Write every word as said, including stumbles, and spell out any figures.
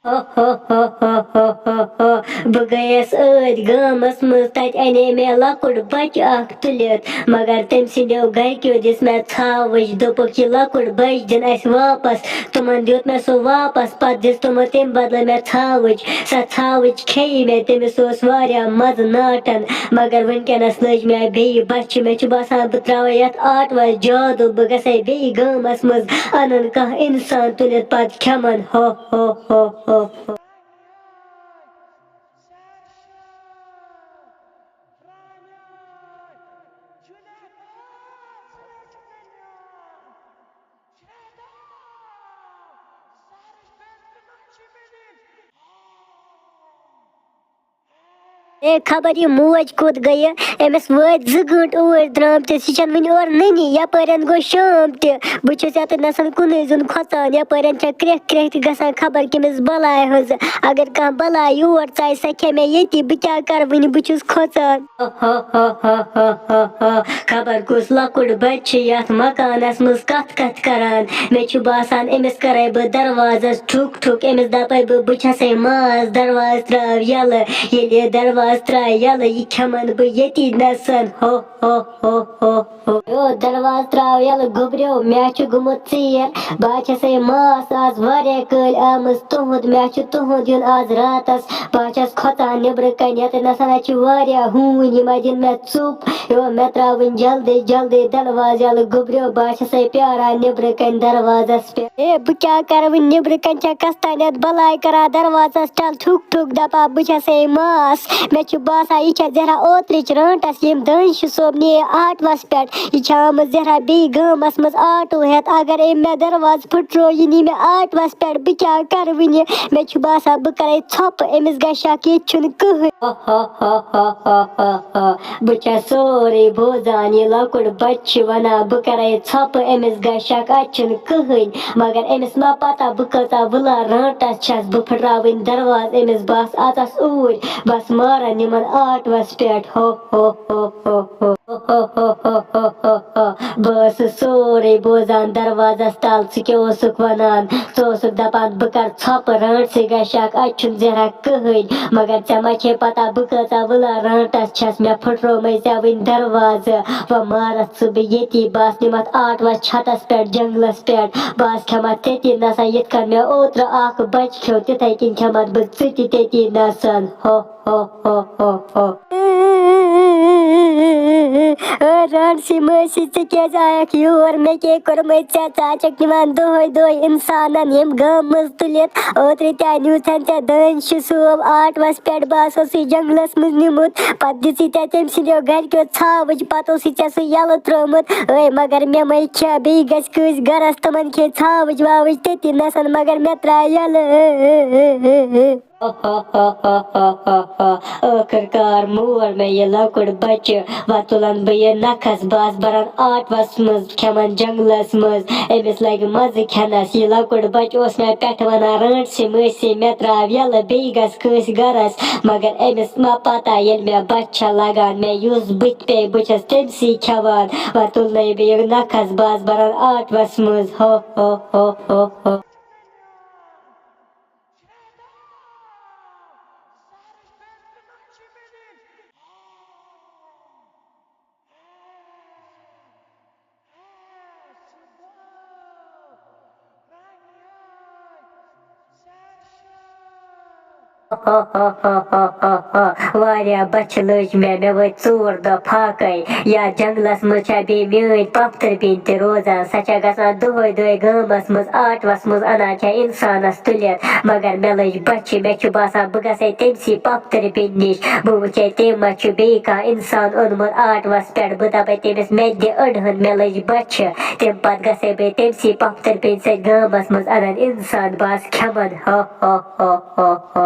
ہو ہو ہو ہو ہو ہو ہو۔ بہٕ گٔیَس أتھۍ گامَس منٛز، تَتہِ اَنے مےٚ لۄکُٹ بَچہٕ اَکھ تُلِتھ، مگر تٔمۍ سٕنٛدیو گَرِکیو دِژ مےٚ ژھاوٕج، دوٚپُکھ، "یہِ لۄکُٹ بَچہٕ دِن اَسہِ واپَس۔" تِمَن دیُت مےٚ سُہ واپَس، پَتہٕ دِژ تِمو تَمہِ بدلہٕ مےٚ ژھاوٕج۔ سۄ ژھاوٕج کھیٚیہِ مےٚ، تٔمِس اوس واریاہ مَزٕ ناٹَن، مگر وٕنکیٚنَس لٔج مےٚ بیٚیہِ بَچھِ۔ مےٚ چھُ باسان، بہٕ ترٛاوَے یَتھ آٹوَس جادوٗ، بہٕ گژھَے بیٚیہِ گامَس منٛز، اَنَن کانٛہہ اِنسان تُلِتھ پَتہٕ کھٮ۪مَن۔ ہو ہو ہو ہو ہو۔ اے، خبر یہِ موج کوٚت گٔیہِ؟ أمِس وٲتۍ زٕ گٲنٛٹہٕ اوٗرۍ درٛامتِس، یہِ چھَنہٕ وٕنہِ اورٕ نٔنی۔ یَپٲرٮ۪ن گوٚو شام تہِ، بہٕ چھُس یَتٮ۪تھ نَسَن کُنُے زوٚن کھۄژان۔ یَپٲرٮ۪ن چھےٚ کرٛٮ۪کھ کرٛٮ۪کھ تہِ گژھان، خبر کٔمِس بَلاے ہٕنٛز۔ اگر کانٛہہ بَلاے یور ژایہِ، سۄ کھٮ۪مہِ ییٚتی۔ بہٕ کیٛاہ کَرٕ وٕنہِ؟ بہٕ چھُس کھۄژان۔ ہو ہو ہو ہو ہو ہو ہو۔ خبر کُس لۄکُٹ بچہٕ چھُ یتھ مکانس منٛز کتھ کتھ کران۔ مےٚ چھُ باسان، أمِس کرے بہٕ دروازس ٹھُک ٹھُک، أمِس دپے بہٕ، "بہٕ چھسے ماس، دروازٕ تراو یلہٕ۔" ییٚلہِ یہِ دروازٕ ترایہِ یلہٕ، یہِ کھٮ۪من بہٕ ییٚتی نسن۔ ہو ہو ہو ہو ہو۔ یو، دروازٕ تراو یلہٕ گوٚبریو، مےٚ چھُ گوٚمُت ژیر۔ بہٕ حظ چھسے ماس، آز واریاہ کٲلۍ آمٕژ تُہُنٛد، مےٚ چھُ تُہُنٛد یُن آز راتس۔ بہٕ حظ چھَس کھۄژان نیٚبرٕ کَنہِ، ییٚتٮ۪ن نَسَن حظ چھِ واریاہ ہوٗنۍ، یِم حظ دِن مےٚ ژوٚپ۔ یِوان مےٚ ترٛاوٕنۍ جلدی جلدی دروازٕ یَلہٕ گوٚبریو، بہٕ حظ چھَسَے پیٛاران نیٚبرٕ کَنہِ دروازَس پٮ۪ٹھ۔ ہے، بہٕ کیٛاہ کَرٕ وۄنۍ نیٚبرٕ کَنہِ؟ چھےٚ کَستانٮ۪تھ بَلاے کَران دروازَس تَل ٹھُک ٹھُک، دَپان بہٕ چھَسَے ماس۔ مےٚ چھُ باسان، یہِ چھےٚ زہرا اوترٕچ رٲنٛٹَس، ییٚمۍ دٲنشہِ صٲب نِیے آٹوَس پٮ۪ٹھ۔ یہِ چھےٚ آمٕژ زہرا بیٚیہِ گامَس منٛز آٹوٗ ہٮ۪تھ۔ اگر أمۍ مےٚ دروازٕ پھٕٹرو، یہِ نی مےٚ آٹوَس پٮ۪ٹھ، بہٕ کیٛاہ کَرٕ وٕنہِ؟ مےٚ چھُ باسان، بہٕ کَرَے ژھۄپہٕ، أمِس گژھِ شَک، ییٚتہِ چھُنہٕ کٕہٕنۍ۔ ہا ہا ہا۔ بہٕ چھَس سورُے بوزان، یہِ لۄکُٹ بَچہٕ چھِ وَنان، بہٕ کَرَے ژھۄپہٕ، أمِس گژھِ شَک، اَتہِ چھُنہٕ کٕہٕنۍ۔ مگر أمِس ما پَتہ، بہٕ کۭژاہ وٕلا رانٛٹَس چھَس، بہٕ پھٕٹراوٕنۍ دروازٕ أمِس، بَس اَژَس اوٗرۍ، بَس مارَن یِمَن آٹوَس پٮ۪ٹھ۔ ہو ہو ہو ہو ہو۔ ہو ہو ہو ہو ہو ہو ہو۔ بہٕ ٲسٕس سورُے بوزان دروازس تل، ژٕ کیٛاہ اوسُکھ ونان؟ ژٕ اوسُکھ دپان، بہٕ کرٕ ژھۄپہٕ، رانٛٹسٕے گژھکھ، اتہِ چھُنہٕ زہرا کٕہٕنۍ۔ مگر ژےٚ ما چھے پتہ، بہٕ کۭژاہ وٕلا رانٛٹس چھس، مےٚ پھٕٹروومے ژےٚ وٕنۍ دروازٕ۔ وۄنۍ مارتھ ژٕ بہٕ ییٚتی، بہٕ آسہٕ نِمتھ آٹوس چھتس پٮ۪ٹھ جنگلس پٮ۪ٹھ، بہٕ آسہٕ کھٮ۪متھ تٔتی نسا، یِتھ کٔنۍ مےٚ اوترٕ اکھ بچہٕ کھیوٚو، تِتھے کٔنۍ کھٮ۪متھ بہٕ ژٕ تہِ تٔتی نسن۔ ہو۔ ہو ہو ہو ہو۔ اے رانٛٹسی مٲسی، ژٕ کیٛازِ آیکھ یور؟ مےٚ کیٛاہ کوٚرمَے ژےٚ؟ ژٕ آسکھ نِوان دۄہَے دۄہَے اِنسانَن ییٚمہِ گامہٕ منٛز تُلِتھ۔ اوترٕ تہِ نیوٗتھَن ژےٚ دٲنشہِ صٲب آٹوَس پٮ۪ٹھ، بہٕ ہسا اوسُے جنٛگلَس منٛز نیوٗمُت۔ پَتہٕ دِژٕے ژےٚ تٔمۍ سٕنٛدیو گَرِکیو ژھاوٕج، پَتہٕ اوسُے ژےٚ سُہ یَلہٕ ترٛوومُت۔ اے مگر مےٚ مَے کھےٚ، بیٚیہِ گژھِ کٲنٛسہِ گَرَس، تِمَن کھے ژھاوٕج واوٕج تٔتی نَسَن، مگر مےٚ ترٛایہِ یَلہٕ۔ ہو ہو ہو ہو ہو ہو۔ ٲخٕر کار مور مےٚ یہِ لۄکُٹ بچہٕ۔ وۄنۍ تُلن بہٕ یہِ نکھس، بہٕ آسہٕ بران آٹوس منٛز، کھٮ۪من جنگلس منٛز۔ أمِس لگہِ مزٕ کھٮ۪نس۔ یہِ لۄکُٹ بچہٕ اوس مےٚ پٮ۪ٹھٕ ونان، "رانٛٹسٕے مٲسۍ، مےٚ ترٛاو یَلہٕ، بیٚیہِ گژھ کٲنٛسہِ گرس۔" مگر أمِس ما پتہ، ییٚلہِ مےٚ بچہٕ چھےٚ لگان، مےٚ یُس بٕتھِ پیٚیہِ، بہٕ چھَس تٔمسٕے کھٮ۪وان۔ وۄنۍ تُلنَے بہٕ یہِ نکھس، بہٕ آسہٕ بران آٹوس منٛز۔ ہو ہو ہو ہو ہو۔ واریاہ بۄچھِ لٔج مےٚ، مےٚ وٲتۍ ژور دۄہ فاقے۔ یا جنگلس منٛز چھا بیٚیہِ میٲنۍ پۄپھ پۄپھتٕر بیٚنہِ تہِ روزان۔ سۄ چھےٚ گژھان دۄہے دۄہے گامس منٛز، آٹوس منٛز، انان چھےٚ انسانس تُلِتھ۔ مگر مےٚ لٔج بۄچھِ، مےٚ چھُ باسان بہٕ گژھے تٔمسٕے پۄپھتٕر بیٚنہِ نِش۔ بہٕ وٕچھے تٔمۍ ما چھُ بیٚیہِ کانٛہہ انسان اوٚنمُت آٹوس پٮ۪ٹھ۔ بہٕ دپے تٔمِس، "مےٚ تہِ دِ أڑہن، مےٚ لٔج بۄچھِ۔" تمہِ پتہٕ گژھے بہٕ تٔمسٕے پۄپھتٕر بیٚنہِ سۭتۍ گامس منٛز، انن انسان، بس کھٮ۪من۔ ہا ہا ہا ہا ہا۔